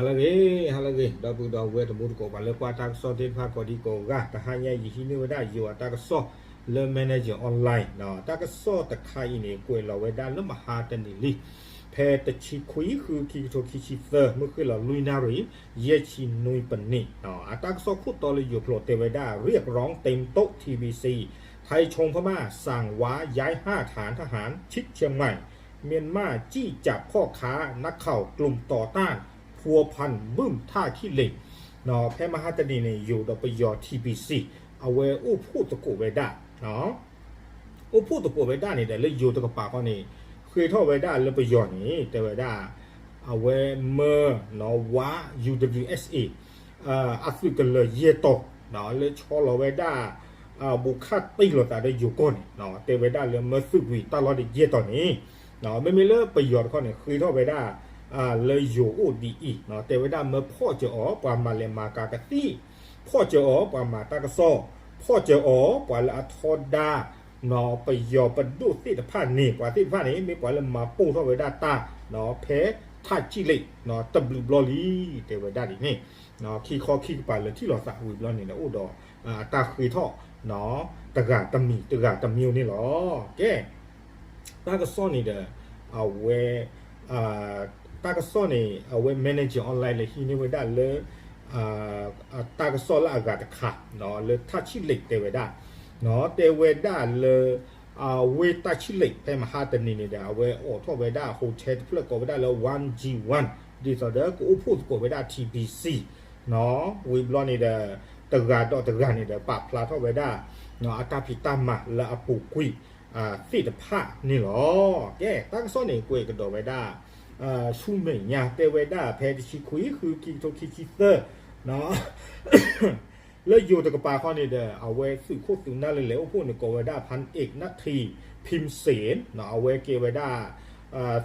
ဟါလၢအဂ့ၤ, ဟါလၢအဂ့ၤ, ဒီပုၢ်ဒီဝဲၢ်တံၤသကိး ပှၤလၢကွၢ်တၢ်ကစီၣ်သ့ၣ်တဖၣ်ကိးဒံကိးဂၤ, တဟါညါယဟံးန့ၢ်ဝဲဒၣ်ယိၤအတၢ်ကစီၣ်လၢ Manager Online တၢ်ကစီၣ်တခါအံၤန့ၣ် ကွဲးလီၤဝဲဒၣ်လၢမဟါတနံၤလံ, ဖဲတဆံခွံ ဃု ခံကထိခံဆံသၢ မုၢ်ဃ့ၢ်လီၤလွံၢ်နၣ်ရံၣ် ယဲၢ်ဆံနွံပနံး, အတၢ်ကစီၣ်ခိၣ်တီလၢယိၤကျိာ်တဲဝဲဒၣ် เรียกร้องเต็มโต๊ะ ทีบีซี ไทยชงพม่าสั่งว้าย้ายห้าฐานทหารชิดเชียงใหม่ เมียนมาจี้จับพ่อค้านักข่าวกลุ่มต่อต้านพัวพันบึ้มท่าขี้เหล็ก ဖဲမဟါတနံၤန့ၣ် ယိၤဒီးပယီၤ ทีบีซี အဝဲအိၣ်ဖှိၣ်သကိးဝဲဒၣ် အိၣ်ဖှိၣ်သကိးဝဲဒၣ်န့ၣ်ဒီး လၢယိၤတကပၤဃီန့ၣ် ဃ့ထီၣ်ဝဲဒၣ်လၢပယီၤန့ၣ် တဲဝဲဒၣ် အဝဲမၢ ဝါ ယူၣ်ဒဘျုၣ်အ့ၣ်စ့ၣ် အသုးကလၢၤယဲၢ်တီၤ လၢဆီလီၤဝဲဒၣ် ဘူးခၣ်တံၢ်လိာ်သးဒီးယိၤကီၢ်န့ၣ် တဲဝဲဒၣ်လၢမၢသုးကွံာ်တၢ်လီၢ်တယဲၢ်တီၤန့ၣ် မ့မ့ၢ်လၢပယီၤတခီန့ၣ် ဃ့ထီၣ်ဝဲဒၣ် လၢယိၤအိၣ်ဒ်အံၤ တဲဝဲဒၣ်မၢဖီၣ်စၢၤအီၤ ပှၤမၤလဲၤမၤကၤကသံၣ်, ဖီၣ်စၢၤအီၤ ပှၤမၤတၢ်ကစီၣ်, ဖီၣ်စၢၤအီၤ ပှၤလၢအထီဒါ ပယီၤပဒိၣ်သ့ၣ်တဖၣ်န့ၣ် ပှၤသ့ၣ်တဖၣ်န့ၣ် မ့ၢ်ပှၤလၢမၤပိၢ်ထီၣ်ဝဲဒၣ်တၢ် ဖဲထၣ်ကံၣ်လ့း တဘျုးဘျီလံ တဲဝဲဒၣ်ဒ်န့ၣ် ခံခီခံကပၤလၢထံၣ်လိာ်သးဝံၤဘျီန့ၣ်ဒီး အိၣ်ဒီး တၢ်ဃ့ထီၣ် တဂၤတမံၤ တဂၤတမံၤန့ၣ်လီၤ. ကဲ တၢ်ကစီၣ်န့ၣ်ဒီး အဝဲ တၢ်ကစီၣ်န့ၣ် အဝဲ Manager Online လၢဟံးန့ၢ်ဝဲဒၣ်လၢ တၢ်ကစီၣ်လၢအဂၤတခါ လၢထၣ်ကံၣ်လ့းတဲဝဲဒၣ် တဲဝဲဒၣ်လၢ အဝဲထၣ်ကံၣ်လ့း ဖဲမဟါတနံၤန့ၣ်ဒီး အဝဲအိးထီၣ်ဝဲဒၣ် hotel တဖျၢၣ်ကိးဝဲဒၣ်လၢ One G One ဒ်သိးဒီးကအိၣ်ဖှိၣ်သကိးဝဲဒၣ် T B C ဝံၤဘျီန့ၣ်ဒီး တဂၤဒီးတဂၤန့ၣ်ဒီး ပာ်ဖျါထီၣ်ဝဲဒၣ် အတၢ်ဖံးတၢ်မၤလၢအပူၤကွံာ် သ့ၣ်တဖၣ်န့ၣ်လီၤ. ကဲ တၢ်ကစီၣ်န့ၣ် ကွဲးကဒီးဝဲဒၣ် ဆူမဲာ်ညါ တဲဝဲဒၣ် ဖဲတဆံခွံ ဃု ခံကထိခံဆံသၢ လၢယိၤတကပၤဃီန့ၣ်ဒီး အဝဲသုးခိၣ်သုးနၢ်လၢလဲၤအိၣ်ဖှိၣ်န့ၣ် ကိးဝဲဒၣ် พันเอก นาที พิมเสน အဝဲကဲဝဲဒၣ်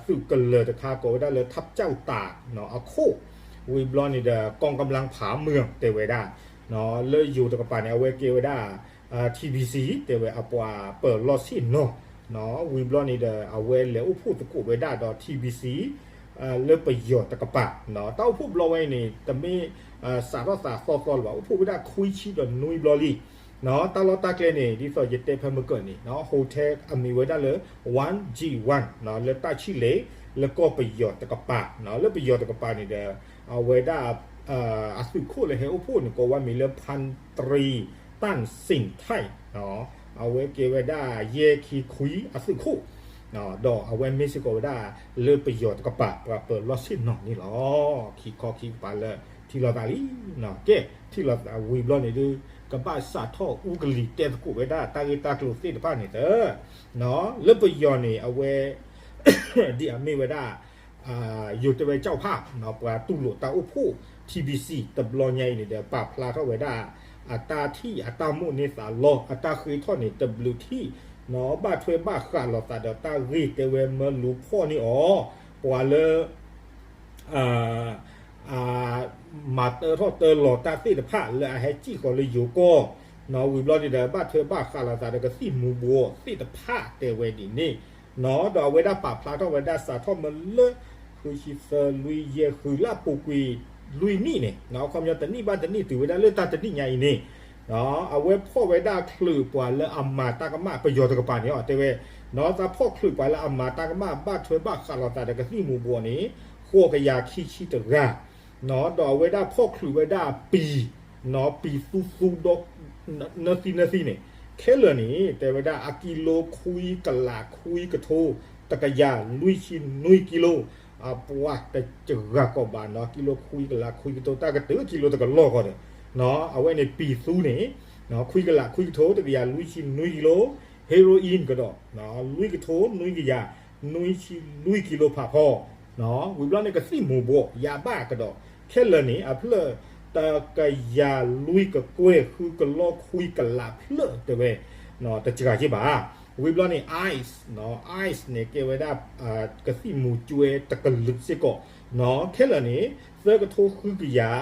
သုးကလၢၤတခါ ကိးဝဲဒၣ်လၢ ထပ်ကြောက်တာ အခိၣ် ဝံၤဘျီန့ၣ်ဒီး กองกำลังผาเมือง တဲဝဲဒၣ် လၢယိၤတကပၤန့ၣ် အဝဲကဲဝဲဒၣ် T B C တဲဝဲအပှၤပၢၤလီၢ်ဆ့ၣ်နီၤ ဝံၤဘျီန့ၣ်ဒီး အဝဲလဲၤအိၣ်ဖှိၣ်သကိးဝဲဒၣ်ဒီး T B C လၢပယီၤတကပၤ တၢ်အိၣ်ဖှိၣ်ဘျီဝဲအံၤန့ၣ် တမ့ၢ်စးထီၣ်သးသီသီလၢၤဘၣ် အိၣ်ဖှိၣ်ဝဲဒၣ်ခွံဆံဒီးနွံဘျီလံ တၢ်လီၢ်တၢ်ကျဲန့ၣ် ဒ်သိးယတဲဖဲမုၢ်ကၢၢ်န့ၣ် hotel အမံၤဝဲဒၣ်လၢ One G One လၢထၣ်ကံၣ်လ့း လၢကီၢ်ပယီၤတကပၤ လၢပယီၤတကပၤန့ၣ်ဒီး အဝဲဒၣ် အသုးခိၣ်လၢဟဲအိၣ်ဖှိၣ်န့ၣ် ကိးဝဲမံၤလၢ พันตรีตั้งสินไทย အဝဲကဲဝဲဒၣ်ယဲၢ်ခံခွံအသုးခိၣ် ဒီးအဝဲမ့ၢ်စ့ၢ်ကီးဝဲဒၣ် လၢပယီၤတကပၤ ပှၤပၢၤလီၢ်ဆ့ၣ်နီၤန့ၣ်လီၤ. ခံခီခံကပၤလၢထံၣ်လိာ်သးလံ ကဲ ထံၣ်လိာ်သးဝံၤဘျီန့ၣ်ဒုး ကဘၣ်စးထီၣ်အူကလံၤတဲသကိးဝဲဒၣ်တၢ်ဂ့ၢ်တၢ်ကျိၤသ့ၣ်တဖၣ်န့ၣ်သၢ လၢပယီၤန့ၣ် အဝဲ ဒ်အမ့ၢ်ဝဲဒၣ် ယိၤတဲဝဲကၠီၣ်ဖၣ် ပှၤတူၢ်လိာ်တၢ်အိၣ်ဖှိၣ် T B C တဘျီညါအံၤန့ၣ်ဒီး ပာ်ဖျါထီၣ်ဝဲဒၣ် အတၢ်ထံၣ်အတၢ်မိၣ်န့ၢ်သးလီ အတၢ်ဃ့ထီၣ်န့ၣ် တဘျုးထံၣ် ဘၣ်ထွဲဘၣ်ဃးလိာ်သးဒီးတၢ်ဂ့ၢ်တဲဝဲမၢလူၤဖီၣ်န့ၢ်အီၤ ပှၤလၢ မၤတၢထီၣ်တၢလီၤတၢ်သ့ၣ်တဖၣ်လၢအဟဲစံၣ်ဃီၤလၢယိၤကီၢ် ဝံၤဘျီန့ၣ်ဒီး ဘၣ်ထွဲဘၣ်ဃးလိာ်သးဒီးကသံၣ်မူၤဘှီးသ့ၣ်တဖၣ်တဲဝဲဒ်န့ၣ် ဒီးအဝဲဒၣ်ပာ်ဖျါထီၣ်ဝဲဒၣ်စးထီၣ်မၢလၢ ဃုဆံသၢ လွံၢ်ယဲၢ် ဃုလၢအပူၤကွံာ်လွံၢ်နံၣ်န့ၣ် အခီပညီတနံၣ်ဘၣ်တနံၣ်တုၤဝဲဒၣ်လၢတၢ်တနံၣ်ညါအံၤန့ၣ် အဝဲဖီၣ်ဝဲဒၣ်ချုးပှၤလၢအမၤတၢ်ကမၣ်ပယီၤတကပၤန့ၣ် တဲဝဲ သးဖီၣ်ချုးပှၤလၢအမၤတၢ်ကမၣ်ဘၣ်ထွဲဘၣ်ဃးလိာ်သးဒီးကသံၣ်မူၤဘှီးန့ၣ် ဃိးကယၤခံဆံတဂၤ ဒီးအဝဲဒၣ်ဖီၣ်ချုးဝဲဒၣ်ပံၤ ပံၤသူသူဒီး နၢသံနၢသံန့ၣ် ခဲလၢာ်န့ၣ် တဲဝဲဒၣ်အကံလိခွံကလးခွံကထိ တကယၤလွံၢ်ဆံနွံကံလိ အပှၤတဂၤကီးဘၣ်နီၤ ကံလိခွံကလးခွံကထိ တၢ်ကတၢၢ်ကံလိတကလီၢ်ဃီဒီး အဝဲန့ၣ်ပံၤသူန့ၣ် ခွံကလးခွံကထိ တကယၤလွံၢ်ဆံနွံကံလိ ဟ့ရိအ့ၣ်ကဒီး လွံၢ်ကထိနွံကယၤ နွံဆံလွံၢ်ကံလိဖးဖီ ဝံၤဘျီန့ၣ် ကသံၣ်မူၤဘှီး ယၤဘၣ်ကဒီး ခဲလၢာ်န့ၣ် အဖျၢၣ် တကယၤလွံၢ်ကကွဲၢ်ဃုကလီၢ်ခွံကလးဖျၢၣ်တဲဝဲ တစှၤက့ဘၣ် ဝံၤဘျီန့ၣ် ice ice န့ၣ် ကဲဝဲဒၣ် ကသံၣ်မူၤကွဲၢ်တကလုာ်စ့ၢ်ကီး ခဲလၢာ်န့ၣ် သၢကထိဃုကယၤ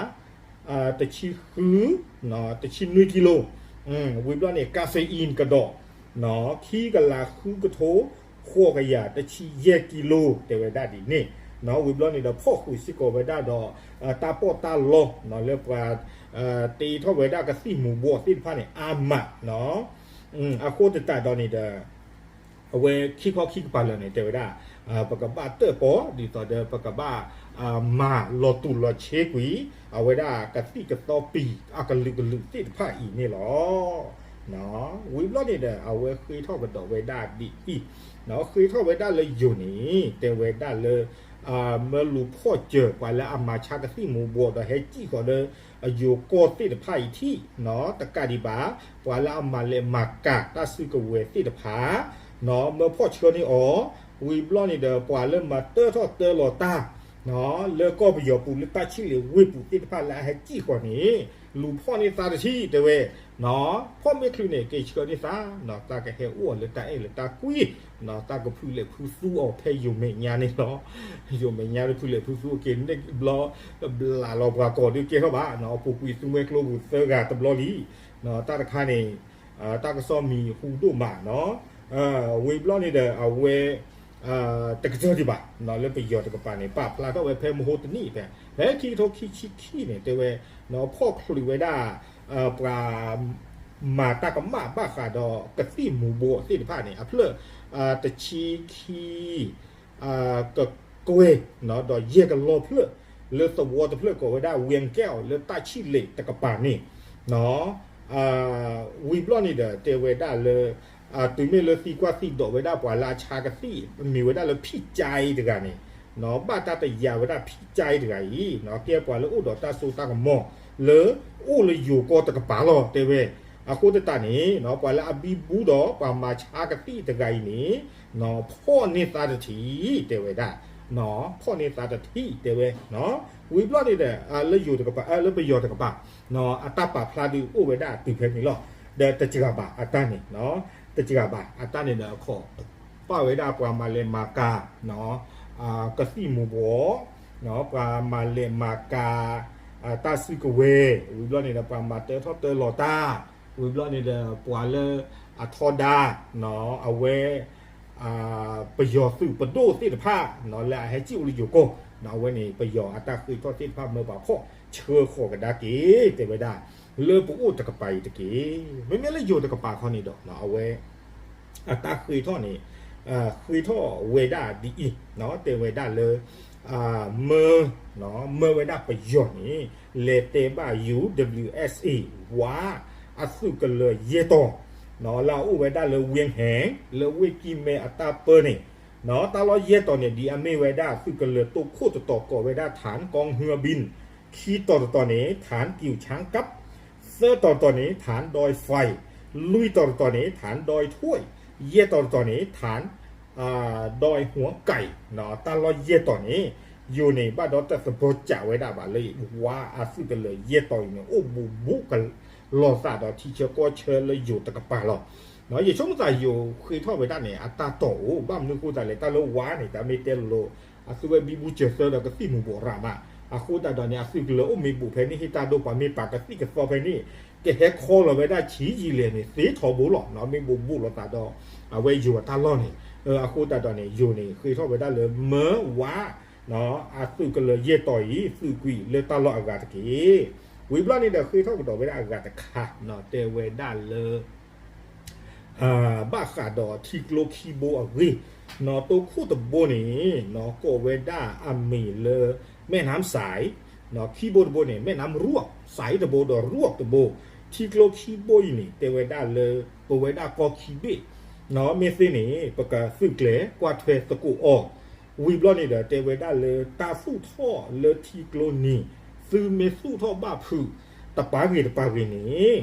တဆံဃု တဆံနွံကံလိ ဝံၤဘျီန့ၣ် caffeine ကဒီး ခံကလးဃုကထိ ဃိးကယၤတဆံယဲၢ်ကံလိ တဲဝဲဒၣ်ဒ်န့ၣ် ဝံၤဘျီန့ၣ်ဒီး ဖီၣ်ဃုာ်စ့ၢ်ကီးဝဲဒၣ်ဒီး တၢ်ပီးတၢ်လီ လၢပှၤ တ့ထီၣ်ဝဲဒၣ်ကသံၣ်မူၤဘှီးသ့ၣ်တဖၣ်န့ၣ် အါမး အဃိသတးဒီးန့ၣ်ဒီး အဝဲခံခီခံကပၤလၢာ်န့ၣ် တဲဝဲဒၣ် ပကဘၣ်တၢၣ်ပီၣ် ဒ်သိးဒီးပကဘၣ် မၤလီၤတူာ်လီၤဆ့ကွံာ် အဝဲဒၣ်ကသံၣ်ကသီပံၤ အကလုာ်ကလုာ်သ့ၣ်တဖၣ်အံၤန့ၣ်လီၤ. ဝံၤဘျီန့ၣ်ဒီး အဝဲဃ့ထီၣ်ကဒီးဝဲဒၣ်ဒ်အံၤ, ဃ့ထီၣ်ဝဲဒၣ်လၢယိၤန့ၣ် တဲဝဲဒၣ်လၢ မၢလူၤဖီၣ်စၢၤ ပှၤလၢအမၤဆါကသံၣ်မူၤဘှီးဒီးဟဲစံၣ်ဃီၤလၢ အယိၤကီၢ်သ့ၣ်တဖၣ်အံၤထံၣ်, တကးဒံးဘၣ် ပှၤလၢအမၤလဲၤမၤကၤတၢ်စုကဝဲၤသ့ၣ်တဖၣ် မၢဖီၣ်ဆှၢန့ၢ်အီၤ, ဝံၤဘျီန့ၣ်ဒီး ပှၤလၢမၤတၢထီၣ်တၢလီၤတၢ် လၢကီၢ်ပယီၤပူၤလၢတၢ်ဆံၣ်လ့ၤဝ့ၢ်ပူၤသ့ၣ်တဖၣ်လၢအဟဲစံၣ်ဃီၤန့ၣ် လူၤဖီၣ်န့ၢ်သါတထံၣ်တဲဝဲ, ဖီၣ်မ့ၢ်ချုးန့ၣ် က့ၤဆှၢန့ၢ်သါ, တၢ်ကဟဲအိၣ်အီၤလၢတၢ်အဲၣ်လၢတၢ်ကွံ, တၢ်ကဖုးလဲၤဖုးသူအီၤဖဲယိၤမဲာ်ညါန့ၣ်လီၤ. ယိၤမဲာ်ညါတဖုးလဲၤဖုးသူအက့ၤန့ၣ်ဘျီ ဘျးလီၤပှၤကိးဒုးကဲထီၣ်ဘၣ်, ပူၤကွံာ်သူမှဲကျိပူၤသၢဂၤတဘျီလံ, တၢ်တခါန့ၣ် တၢ်ကစီၣ်မံၤဟူဒိၣ်မးနီၤ, ဝံၤဘျီန့ၣ်ဒီး အဝဲ တကတၢၢ်ဒံးဘၣ် လၢပယီၤတကပၤန့ၣ် ပာ်ဖျါထီၣ်ဝဲဖဲမဟိတနံၣ်ဖဲ ဖဲခံကထိခံဆံခံန့ၣ် တဲဝဲ ဖီၣ်ချုးဝဲဒၣ် ပှၤ မၤတၢ်ကမၣ်ဘၣ်ဃးဒီးကသံၣ်မူၤဘှီးသ့ၣ်တဖၣ်န့ၣ် အဖျၢၣ် တဆံခံ ကကွဲၢ် ဒီးယဲၢ်ကလီဖျၢၣ် လၢသဝီတဖျၢၣ်ကိးဝဲဒၣ် ဝံကဲၣ် လၢတၢ်ဆံၣ်လ့ၤတကပၤန့ၣ် ဝံၤဘျီန့ၣ်ဒီး တဲဝဲဒၣ်လၢ တုၤမ့ၢ်လၢသံကွၢ်သံဒိးဝဲဒၣ်ပှၤလၢအဆါကသံၣ် မ့ၢ်ဝဲဒၣ်လၢဖံၣ်ကၠါအံၤတဂၤန့ၣ် ဘၣ်တၢ်တယာ်ဝဲဒၣ်ဖံၣ်ကၠါအံၤတဂၤအံၤ ကဲပှၤလၢအိၣ်ဒီးတၢ်စိတၢ်ကမီၤ လၢအိၣ်လၢယိၤကီၢ်တကပၤလီၤ တဲဝဲ. အဃိသတးန့ၣ် ပှၤလၢအဘံဘူဒီးပှၤမၤဆါကသံၣ်တဂၤအံၤန့ၣ် ဖီၣ်န့ၢ်သါတထံၣ် တဲဝဲဒၣ်, ဖီၣ်န့ၢ်သါတထံၣ် တဲဝဲ. ဝံၤဘျီန့ၣ်ဒီး လၢယိၤတကပၤ လၢပယီၤတကပၤ အတၢ်ပာ်ဖျါဒုးအိၣ်ဝဲဒၣ်တုၤဖဲန့ၣ်လီၤ. ဒီးတစှၤဘၣ်အတၢ်န့ၣ် တစှၤဘၣ်အတၢ်န့ၣ်ဒီး အခီၣ်ပာ်ဝဲဒၣ်ပှၤမၤလဲၤမၤကၤ ကသံၣ်မူၤဘှီး ပှၤမၤလဲၤမၤကၤ တၢ်စုကဝဲၤ ဝံၤဘျီန့ၣ်ဒီး ပှၤမၤတၢထီၣ်တၢလီၤတၢ် ဝံၤဘျီန့ၣ်ဒီး ပှၤလၢအထီဒါ အဝဲ ပယီၤသုးပဒိၣ်သ့ၣ်တဖၣ် လၢအဟဲစံၣ်အိၣ်လၢယိၤကီၢ် အဝဲန့ၣ် ပယီၤအတၢ်ဃ့ထီၣ်သ့ၣ်တဖၣ်မၢပှၤဖီၣ်ဆှၢဃီၤကဒါက့ၤ တဲဝဲဒၣ် လၢပအိၣ်တကပၤအံၤတက့ၢ်. မ့မ့ၢ်လၢယိၤတကပၤခီန့ၣ်ဒီး အဝဲ အတၢ်ဃ့ထီၣ်န့ၣ် ဃ့ထီၣ်ဝဲဒၣ်ဒ်အံၤ တဲဝဲဒၣ်လၢ မၢ မၢဝဲဒၣ်ပယီၤန့ၣ် လဲၤတဲဘၣ် ယူႇ ဒဘလယူႇ ဝါ အသုးကလၢၤယဲၢ်တီၤ လၢအအိၣ်ဝဲဒၣ်လၢ ဝ့ၢ်ဟဲ လၢဝ့ၢ်ကံၢ်မဲအတၢ်ပၢန့ၣ် တၢ်လီၢ်ယဲၢ်တီၤန့ၣ် ဒ်အမ့ၢ်ဝဲဒၣ်သုးကလၢၤတိခိၣ်တတီၤကိးဝဲဒၣ် ထၣ်ကီၢ်ဟူအဘံၣ် ခံတီၤတတီၤန့ၣ် ထၣ်ကၠူၣ်ဆၣ်ကပ် သၢတီၤတတီၤန့ၣ် ထၣ်ဒွဲၣ်ဖဲး လွံၢ်တီၤတတီၤန့ၣ် ထၣ်ဒွဲၣ်ထွဲး ယဲၢ်တီၤတတီၤန့ၣ် ထၣ် ဒွဲၣ်ဟူကဲး တၢ်လီၢ်ယဲၢ်တီၤန့ၣ် ယိၤန့ၣ် ဘၣ်ဒီးတၢ်သဘီကးဝဲဒၣ်ဘၣ်လၢ ဝါအသုးကလၢၤယဲၢ်တီၤအံၤန့ၣ် အိၣ်ဘူးဘူးကလီၤသးဒီးထံဆၢကီၢ်ဆၢလၢယိၤတကပၤလီၤ. ယဆိကမိၣ်သးယိၤဃ့ထီၣ်ဝဲဒၣ်န့ၣ် အတၢ်တီၢ်အိၣ် ဘၣ်မနုၤအဃိသတးလဲၣ် တၢ်လၢဝါန့ၣ် တၢ်မ့ၢ်တဲလိၤလိၤ အသုဝဲဘံဘူစၢၤသၢဒီးကသံၣ်မူၤဘှီးရၤမး အဃိသတးဒီးန့ၣ် အသုးကလၢၤအိၣ်မ့ၢ်ဘူးဖဲန့ၣ် ဟ့ၣ်တၢ်ဒိပှၤမ့ၢ်ပာ်ကသံၣ်ကသီဖဲန့ၣ် ကဟဲခီလီၤဝဲဒၣ်ဆံးယံာ်လဲၣ်န့ၣ် သ့ထီဘိလီၤ မ့ၢ်ဘူးဘူးလိာ်သးဒီး အဝဲယိၤအတၢ်လီၢ်န့ၣ် အဃိသတးဒီးန့ၣ် ယိၤန့ၣ် ဃ့ထီၣ်ဝဲဒၣ်လၢမၢဝါ အသုးကလၢၤယဲၢ်တီၤအံၤ သုးကွံာ်လၢတၢ်လီၢ်အဂၤတက့ၢ်. ဝံၤဘျီန့ၣ်ဒီး ဃ့ထီၣ်ကဒီးဝဲဒၣ်အဂၤတခါ တဲဝဲဒၣ်လၢ ဘၣ်ဃးဒီးထံကျိခံဘိအဂ့ၢ်, တိခိၣ်တဘိန့ၣ် ကိးဝဲဒၣ်အမံၤလၢ မဲၢ်နါစဲး, ခံဘိတဘိန့ၣ် မဲၢ်နါရူး, စဲးတဘိဒီးရူးတဘိ, ထံကျိခံဘိအံၤန့ၣ် တဲဝဲဒၣ်လၢ ပဝဲဒၣ်ကီၢ်ခံဘ့ၣ် မ့ၢ်သ့န့ၣ် ပကသုးကျဲၤကွၢ်ထွဲသကိးအီၤ, ဝံၤဘျီန့ၣ်ဒီး တဲဝဲဒၣ်လၢတၢ်သူၣ်ထီၣ်လၢထံကျိနံၤ သုမ့ၢ်သူၣ်ထီၣ်ဘၣ်ဖုး တပၤဂ့ၤတပၤဂ့ၤန့ၣ်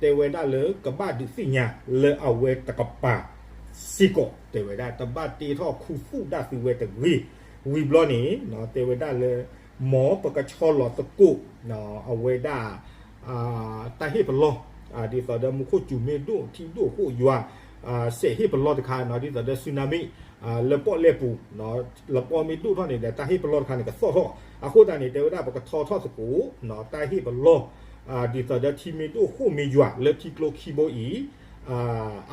တဲဝဲဒၣ်လၢကဘၣ်ဒုးသ့ၣ်ညါလၢအဝဲတကပၤစ့ၢ်ကီး တဲဝဲဒၣ် တဘၣ်တ့ထီၣ်ခူသူၣ်ဒၣ်သုဝဲတဂ့ၤ, ဝံၤဘျီန့ၣ် တဲဝဲဒၣ်လၢ မ်ပကဆီလီၤသကိး အဝဲဒၣ် တၢ်ဟ့ၣ်ပလီၢ် ဒ်သိးဒီးမူခိၣ်စူၤမ့ၢ်ဒိၣ် ထံဒိၣ်ဃိၣ်ယွၤ စဲးဟ့ၣ်ပလီၢ်တခါ ဒ်သိးဒီး ဆူနါမံ လၢပီၣ်လဲၣ်ပူၤ လပီမ့ၢ်ဒိၣ်ထီၣ်န့ၣ်ဒီး တၢ်ဟ့ၣ်ပလီၢ်တခါန့ၣ် ကသီၣ်ထီၣ်, အဃိသတးန့ၣ် တဲဝဲဒၣ် ပကထီထီၣ်သကိး တၢ်ဟ့ၣ်ပလီၢ် ဒ်သိးဒီးထံမ့ၢ်ဒိၣ်ဃိၣ်မ့ၢ်ယွၤ လၢထံကျိခံဘိအံၤ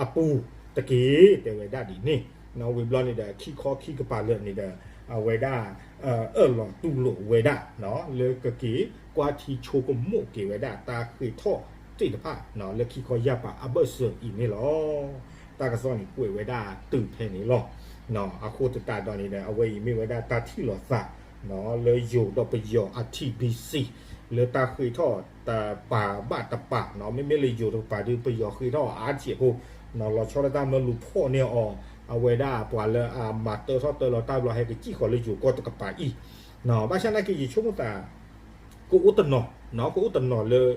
အပူၤတက့ၢ် တဲဝဲဒၣ်ဒ်န့ၣ်, ဝံၤဘျီန့ၣ်ဒီး ခံခီခံကပၤလၢာ်န့ၣ်ဒီး အဝဲဒၣ် အၢၣ်လီၤတူၢ်လိာ်ဝဲဒၣ် လၢကက့ၤကွၢ်ထံဆိကမိၣ်က့ၤဝဲဒၣ်တၢ်ဃ့ၢ်ထီၣ်သ့ၣ်တဖၣ် လၢခံခီယၢ်ပၤအဘၢၣ်စၢၤအံၤန့ၣ်လီၤ. တၢ်ကစီၣ်န့ၣ်ကွဲးဝဲဒၣ်တုၤဖဲန့ၣ်လီၤ. အဃိသတးဒီးန့ၣ်ဒီး အဝဲအံၤမ့ၢ်ဝဲဒၣ်တၢ်ထံၣ်လိာ်သး လၢယိၤဒီးပယီၤ R T B C လၢတၢ်ဃ့ၢ်ထီၣ်တပၤဘၣ်တပၤ မ့မ့ၢ်လၢယိၤတကပၤဒီး ပယီၤဃ့ၢ်ထီၣ်အါထံးအဃိ လီၤဆီဒၣ်တၢ်မၢလူၤဖီၣ်န့ၢ်အီၤ အဝဲဒၣ်ပှၤလၢအမၤတၢထီၣ်တၢလီၤတၢ်ဘျီဟဲကစံၣ်ဃီၤလၢယိၤကီၢ်တကပၤအံၤ ဘၣ်ဆၣ်နာ်က့ ယဆိကမိၣ်သး ကအိၣ်တနီၤ ကအိၣ်တနီၤလၢ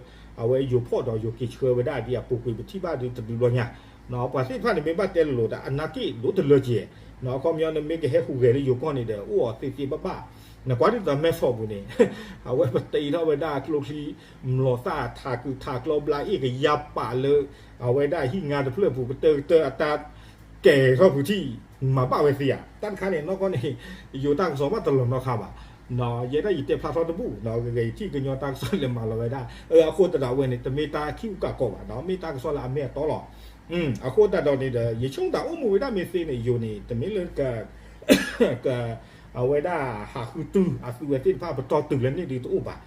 အဝဲယိၤဖီၣ်ဒီးယိၤက့ၤဆှၢဝဲဒၣ်ဒ်အပူၤကွံာ်ပထံၣ်ဘၣ်ဒုးတဘျုးဘျီညါ ပှၤသ့ၣ်တဖၣ်န့ၣ်မ့ၢ်ဘၣ်တဲလိၤလိၤဒီး အနာ်က့ဒိၣ်တလၢကဲ အခီပညီန့ၣ်မ့ၢ်ကဟဲဟူးဂဲၤလၢယိၤကီၢ်န့ၣ်ဒီး အိၣ်အီၤသ့သ့ဘၣ်ဘၣ် နကွၢ်ဒ်သိးမဲၢ်ဆီးပူၤန့ၣ် အဝဲပတ့ထီၣ်ဝဲဒၣ်ကျိချံ မျိာ်သၣ်ထးကုထးကျီဘျါအ့ၣ်ကယၤပာ်လၢ အဝဲဒၣ်ဟံၣ်ငါတဖျၢၣ်ပူၤကတၢၢ်ကတၢၢ်အတၢ်ကဲၤထီၣ်ပူၤထံၣ် မၤဘၣ်ဝဲသ့ဧါ တၢ်တခါန့ၣ် နီၢ်ကီၢ်န့ၣ် ယိၤတၢ်ကစီၣ်ဘၣ်တလီၤနီတခါဘၣ် ယဲဒၣ်ယတဲဖျါထီၣ်တဘူၣ် ဂ့ၤဂ့ၤယထံၣ်ကညီတၢ်ကစီၣ်လဲၤမၤလီၤဝဲဒၣ် အဃိသတးဒီးအဝဲန့ၣ် တမ့ၢ်တၢ်ခံးအူကၣ်ကီးဘၣ် မ့ၢ်တၢ်ကစီၣ်လၢအမ့ၢ်အတီလီၤ. အဃိသတးဒီးန့ၣ်ဒီး ယဆိကမိၣ်အိၣ်မူဝဲဒၣ်မ့ၢ်သ့န့ၣ် ယိၤန့ၣ် တမ့ၢ်လၢ က အဝဲဒၣ်ဟးဃုတုၤအသုဝဲသ့ၣ်တဖၣ်ပတီၢ်တုၤလၢန့ၣ်ဒုးတအိၣ်ဘၣ်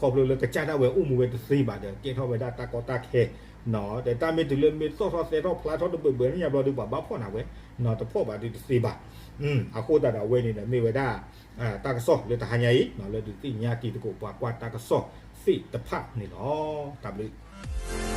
ခီဖျိလၢကစၢ်ဒၣ်ဝဲအိၣ်မူဝဲတသ့ဘၣ်ဒီး ကဲထီၣ်ဝဲဒၣ်တၢ်ကီတၢ်ခဲ ဒီးတၢ်မ့ၢ်တုၤလၢမ့ၢ်သီၣ်ထီၣ်သဲထီၣ်ဖျါထီၣ်တဘၢၣ်ဘၢၣ်လၢညါဘျီဒီး ပှၤဘၣ်ဖီၣ်နၤဝဲ တဖီၣ်ဘၣ်ဒုးတသ့ဘၣ်. အဃိသတးဒီးအဝဲန့ၣ်ဒီးမ့ၢ်ဝဲဒၣ် တၢ်ကစီၣ်လၢတဟါညါအံၤ လၢဒုးသ့ၣ်ညါက့ၤသကိးပှၤကွၢ်တၢ်ကစီၣ်သ့ၣ်တဖၣ်န့ၣ်လီၤ. တၢ်ဘျုး